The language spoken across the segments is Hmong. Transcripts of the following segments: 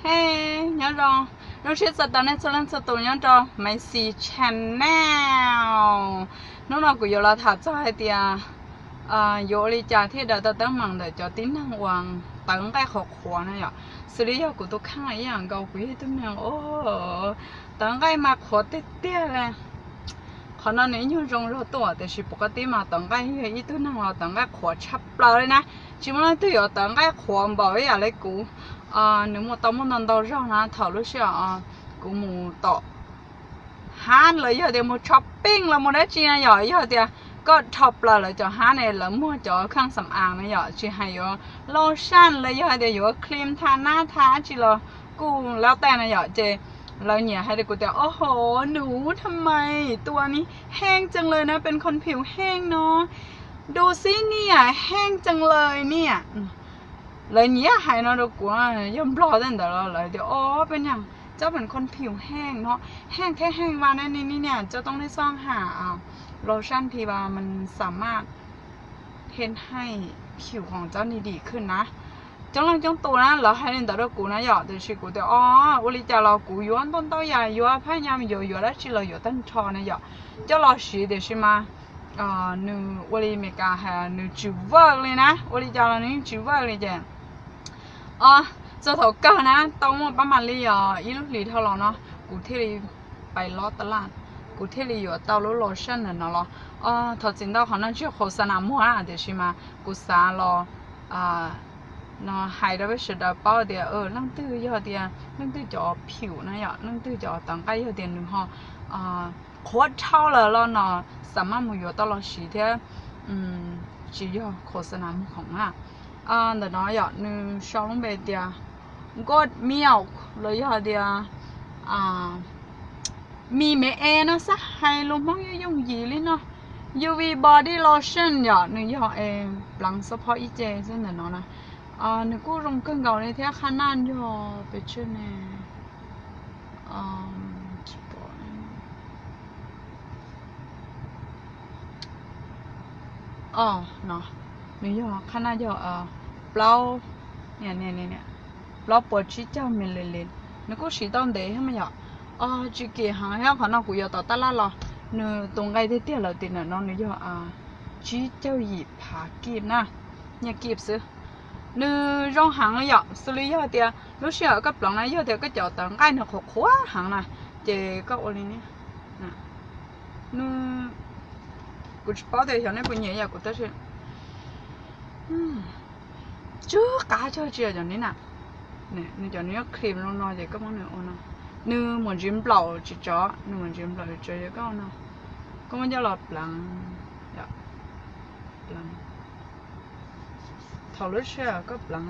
Hey, nyob zoo, zoo siab txais tos nej txhua leej txhua tus nyob rau Maiv Xis Channel. Hnub no kuv yuav los tham txog hais tias yuav ua li cas thiaj daws tau teeb meem ntawm cov tib neeg uas tawv nqaij qhuav qhuav no yom. Xws li yog kuv tus kheej ib yam nkaus, kuv yog ib tug neeg tawv nqaij mas qhuav tiag tiag li. Qhov no nws ib nyuag zoo zog tuaj tiam sis pov qaib tib mas tawv nqaij yog ib tug neeg los tawv nqaij qhuav tshaj plaws li na. Tsis muaj leej twg yuav tawv nqaij qhuav npaum ib yam li kuv. Nws muaj tau muaj ntau ntau zog na, thaum lub sij hawm kuv mus tom hab los yog tias mus shopping los mus dab tsi na yom, yog tias koj dhau plaws lawv cov hab ne, lawv muag cov kheej xam aav na yom, tsis hais yuav lotion los yog hais tias yuav cream tha nab tha dab tsi los kuj laub tais na yom, ces lawv nyiam hais tias kuv tias, Oj ho, nws tham maisตัวนี้แห้งจังเลยนะ เป็นคนผิวแห้งเนาะ ดูสิเนี่ย แห้งจังเลยเนี่ย Lawv nyiam hais no rau kuv, yog Nplog tej ntawd los lawv tias, Oj, เป็นอย่าง เจ้าเป็นคนผิวแห้งเนาะ แห้งแท้แห้งว่า นี่นี่เนี่ย เจ้าต้องได้ซ่องหา lotion ที่ว่ามันสามารถ ให้ผิวของเจ้านี่ดีขึ้นนะ Coob leej coob tus na lawv hais li ntawd rau kuv na yom, tiam sis kuv tias, Oj, ua li cas los kuv yuav ntau ntau yam, yuav phab nyas, yuav yuav dab tsi los yuav tag nrho na yom, coj los siv tiam sis mas nws ua li Meskas hais nws tsis work li na, ua li cas los nws yeej tsis work li ces txog thaum kawg na, tau muaj pab mam li os ib lub hlis dhau los no, kuv thiaj li pais lob taj laj, kuv thiaj li yuav tau lub lotion ntawm no los. Thov txim ntau qhov no tsis yog qhov xa nas muag na, tiam sis mas kuv xav los no hais rau peb sawv daws paub tias leej twg yog tias leej twg cov phim na yom, leej twg cov tawv nqaij yog tias nws ho qhuav dhau lawm los no, xam maj mus yuav tau los siv thiab, tsis yog qhov xa nas muag khoom na. Ntawm no yom, nws sau lub npe tias goat milk los yog tias mi me e no xab hais lus Hmoob yooj yooj yim li no, U V body lotion yom, nws yog es pleev xab phob ib ce xwb ntawm no na. Nws kuj zoo kawg nkaus li thiab, qhab naj yog pes tsawg ne? Nws yog qhab naj yog plaub, plaub puas tsib caug mililitr, nws kuj siv tau ntev thiab mas yom. Tsis kim heev thiab, qhov no kuv yuav tom taj laj los, nws tus nqaij tiag tiag lawm tim ntawm no nws yog tsib caug yim phav kib na, nyiaj kib xwb. Nws zoo heev li yom, xws li yog tias lub sij hawm koj pleev na, yog tias koj cov tawv nqaij nws qhuav qhuav heev na, ces koj ua li nws, kuv tsis paub tias xyov nej puas nyiam yam kuv tab sis tsw qab tshaj tsis cov ni na. Nws cov nws yuav cream zoo no ces koj muab nws ua no, nws mus ntsis nplaum tsis tsov, nws mus ntsis nplaum tsis tsov ces koj ua no, koj muab coj los pleev, pleev. Thaum lub sij hawm koj pleev,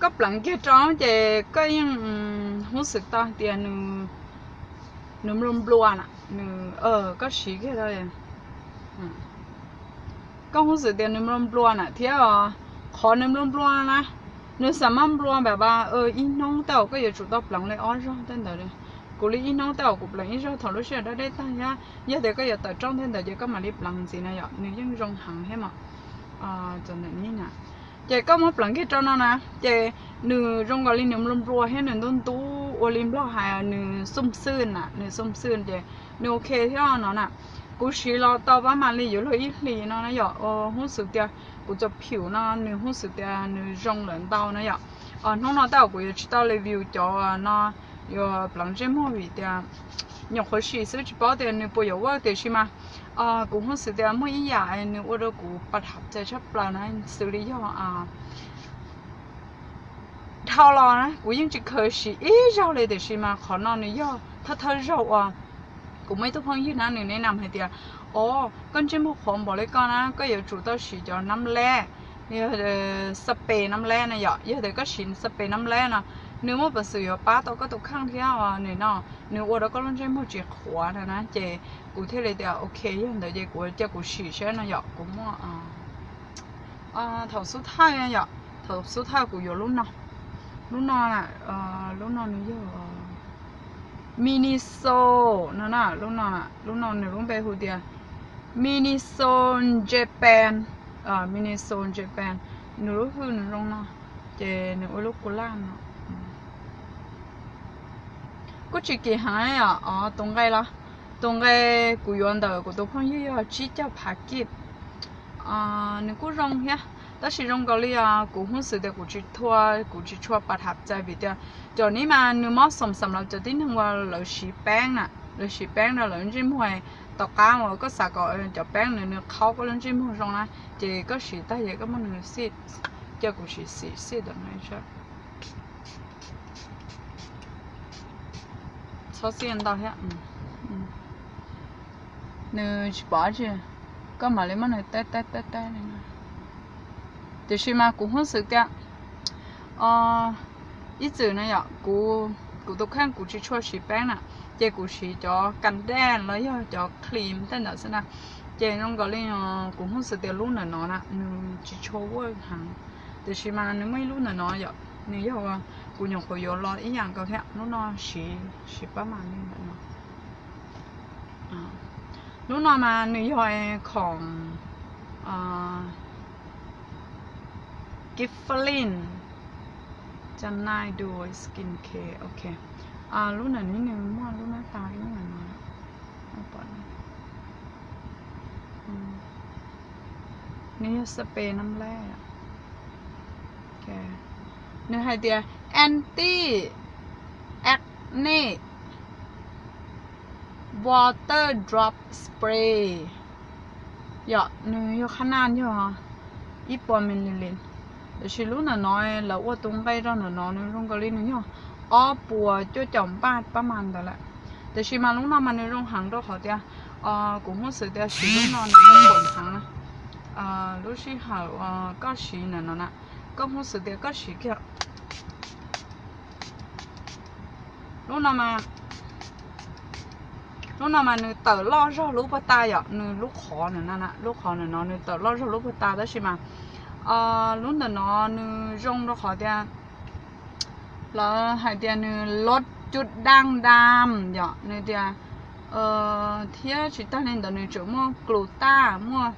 koj pleev kiag rau ces koj yeej hub xwm tau tias nws nplua nplua na, nws, koj siv kiag rau, koj hub xwm tias nws nplua nplua na thiab os. Qhov nws nplua nplua na, nws xam maj nplua npam ib hnub tej zaum koj yuav tsum tau pleev li ob zaug tej ntawd. Kuv li ib hnub tej zaum kuv pleev ib zaug thaum lub sij hawm dab deb tag thiab, yog tias koj yuav tawm rooj tej ntawd ces koj mam li pleev ntxiv na yom, nws yeej zoo heev thiab mas. Txawm ntawm ni na, ces koj muab pleev kiag rau no na, ces nws zoo nkaus li nws nplua nplua thiab nws ntub ntub ua li Nplog hais nws xum xwj na, nws xum xwj ces nws ok thiab no na. Kuv siv los tau pab mam li yuav luag ib hlis no na yom, hub xwm tias kuv cov phim no nws hub xwm tias nws zoo lawm ntau na yom. Hnub no tej zaum kuv yuav tsis tau review cov no yuav pleev ntsej muag vim tias nyuam qhuav sim xwb tsis paub tias nws puas yuav work tiam sis mas kuv hub xwm tias muaj ib yam nws ua rau kuv pas tham cai tshaj plaws na, xws li yog dhau los na kuv yeej tsis kheev siv ib zaug li tiam sis mas qhov no nws yog thawj thawj zaug uas kuv muaj ib tug phooj ywg na nws nes nam hais tias, o, koj ntsej muag qhuav npaum li koj na koj yuav tsum tau siv cov nab leb, spray nab leb na yom. Yog tias koj siv spray nab leb no, nws muaj peev xwm yuav pab tau koj tus kheej thiab os, nws no nws ua rau koj lub ntsej muag tsis qhuav na na. Ces kuv thiaj li tias ok, yog ntawd ces kuv cia kuv sim saib no yom. Kuv muaj thaum xub thawj yom, thaum xub thawj kuv yuav lub no, lub no, lub no nws yog Miniso no na, lub no, lub no nws lub npe hu tias Miniso Japan, Miniso Japan, nws lub hwj nws zoo no. Ces nws ua lub kua laj no. Kuj tsis kim heev os, tus nqe los, tus nqe kuv yuav ntawm kuv tus phooj ywg yog tsib caug phav kij. Nws kuj zoo thiab, tab sis zoo nkaus li kuv hnov xwm tias kuv tsis tshua, kuv tsis tshua pab tham txais vim tias cov ni mas nws mob xoom xam los cov tib neeg uas lawv siv peeb na, lawv siv peeb rau lawv ntsej muag, tom qab uas koj xav kom cov peeb nws nws qhaub koj lub ntsej muag zoo na, ces koj siv tag ces koj muab nws xij, ces kuv siv xij xij ntawm no. Txhob xij ntau thiab, nws tsis pom tsi, koj mam li muab nws teb teb teb teb li no. Tiam sis mas kuv hnov xwm tias ib txwm na yom, kuv, kuv tus kheej kuv tsis tshua siv peeb na, ces kuv siv cov kas dej los yog cov cream tej ntawd xwb na. Ces zoo nkaus li kuv hnov xwm tias lub ntawm no na nws tsis tshua work heev, tiam sis mas nws muaj ib lub ntawm no yom, nws yog kuv nyuam qhuav yuav los ib yam nkaus thiab, lub no siv, siv pab mas li ntawm no. Lub no mas nws yog khoom Giveline, Janai Duo Skin Care, ok. Lub ntawm no nws muaj lub nab tas lub ntawm no. Nws yog spe nam laj, nws hais tias anti acne water drop spray yom, nws yog qhab naj yog ib puas mililitr. Tiam sis lub ntawm no lawv ua tus nqe rau ntawm no nws zoo nkaus li nws yog ob puas cuaj caum npaj pab mas ntawd lawm. Tiam sis mas lub no mas nws zoo heev rau qhov tias kuv hnov xwm tias siv lub no nws zoo heev na. Lub sij hawm koj siv ntawm no na, koj hnov xwm tias koj siv kiag lub no mas, lub no mas nws tawm loj zog lub puag ta yom, nws lub qhov ntawm no, lub qhov ntawm no nws tawm loj zog lub puag ta, tab sis mas lub ntawm no nws zoo rau qhov tias lawv hais tias nws loj cub daj dam yom, nws tias thiab tsis tag li ntawd nws tseem muaj glutas, muaj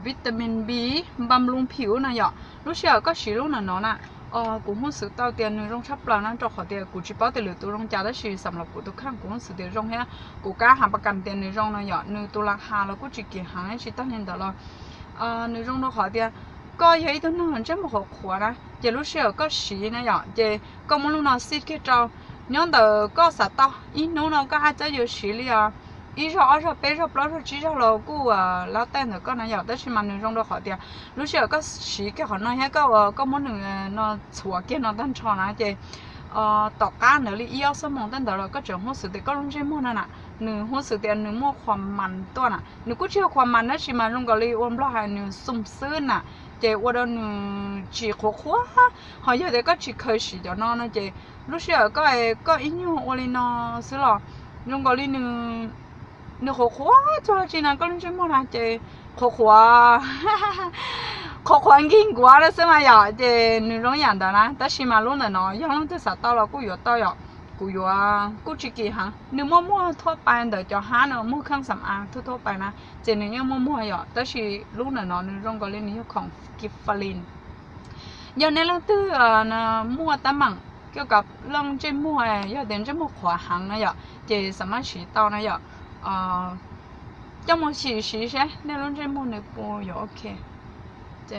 vitamin B, npam lub phiv no yom. Lub sij hawm koj siv lub ntawm no na, kuv hnov xwm tau tias nws zoo tshaj plaws na, rau qhov tias kuv tsis paub tias lwm tus zoo cas, tab sis xam los kuv tus kheej kuv hnov xwm tias zoo thiab kuv kam has pas kas tias nws zoo no yom. Nws tus las has los kuj tsis kim heev, tsis tag li ntawd los nws zoo rau qhov tias koj yog ib tug neeg ntsej muag qhuav qhuav na, ces lub sij hawm koj siv na yom, ces koj muab lub no xij kiag rau, nyob ntawm koj xav tau ib hnub no koj haj txawj yuav siv li os ib zaug ob zaug peb zaug plaub zaug tsib zaug los kuj lab tej ntawm koj na yom, tab sis mas nws zoo rau qhov tias lub sij hawm koj siv kiag qhov no thiab koj, koj muab nws no txhuav kiag no tag nrho na ces tom qab ntawd li ib ob xuab moos tej ntawd los koj tseem hnov xwm tias koj lub ntsej muag no na, nws hnov xwm tias nws muaj qhuas mas tuaj na, nws kuj tsis yog qhuas mas tab sis mas zoo nkaus li ua Nplog hais nws xum xwb na, ces ua rau nws tsis qhuav qhuav. Ho yog tias koj tsis khaws siv cov no no ces lub sij hawm koj, koj ib nyuag ua li no xwb los zoo nkaus li nws, nws qhuav qhuav txog tsi na koj lub ntsej muag na ces qhuav qhuav, qhuav qhuav nkig nkuav na xwb mas yom, ces nws zoo yam ntawd na. Tab sis mas lub ntawm no yog leej twg xav tau los kuj yuav tau yom, kuv yuav kuj tsis kim heev, nws muaj muag thuaj pais ntawm cov hab no muag kheej xam av thuaj thuaj pais na, ces nws yeej muaj muag yom, tab sis lub ntawm no nws zoo nkaus li nws yog khoom Giveline. Yog nej leej twg muaj teeb meem koj kom leej ntsej muag, yog tias ntsej muag qhuav heev na yom, ces xam mab siv tau na yom. Coj mus sim siv seb nej lub ntsej muag nws puas yuav ok. Ces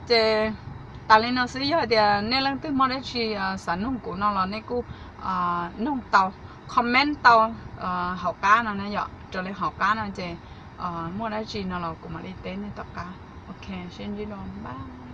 ces tas li no xwb, yog tias nej leej twg muaj dab tsi xav nug kuv no los nej kuj nug tau, comment tau hauv qab no na yom, raws li hauv qab no ces muaj dab tsi no los kuv mam li teb nej tom qab. Ok, sib ntsib dua, bye.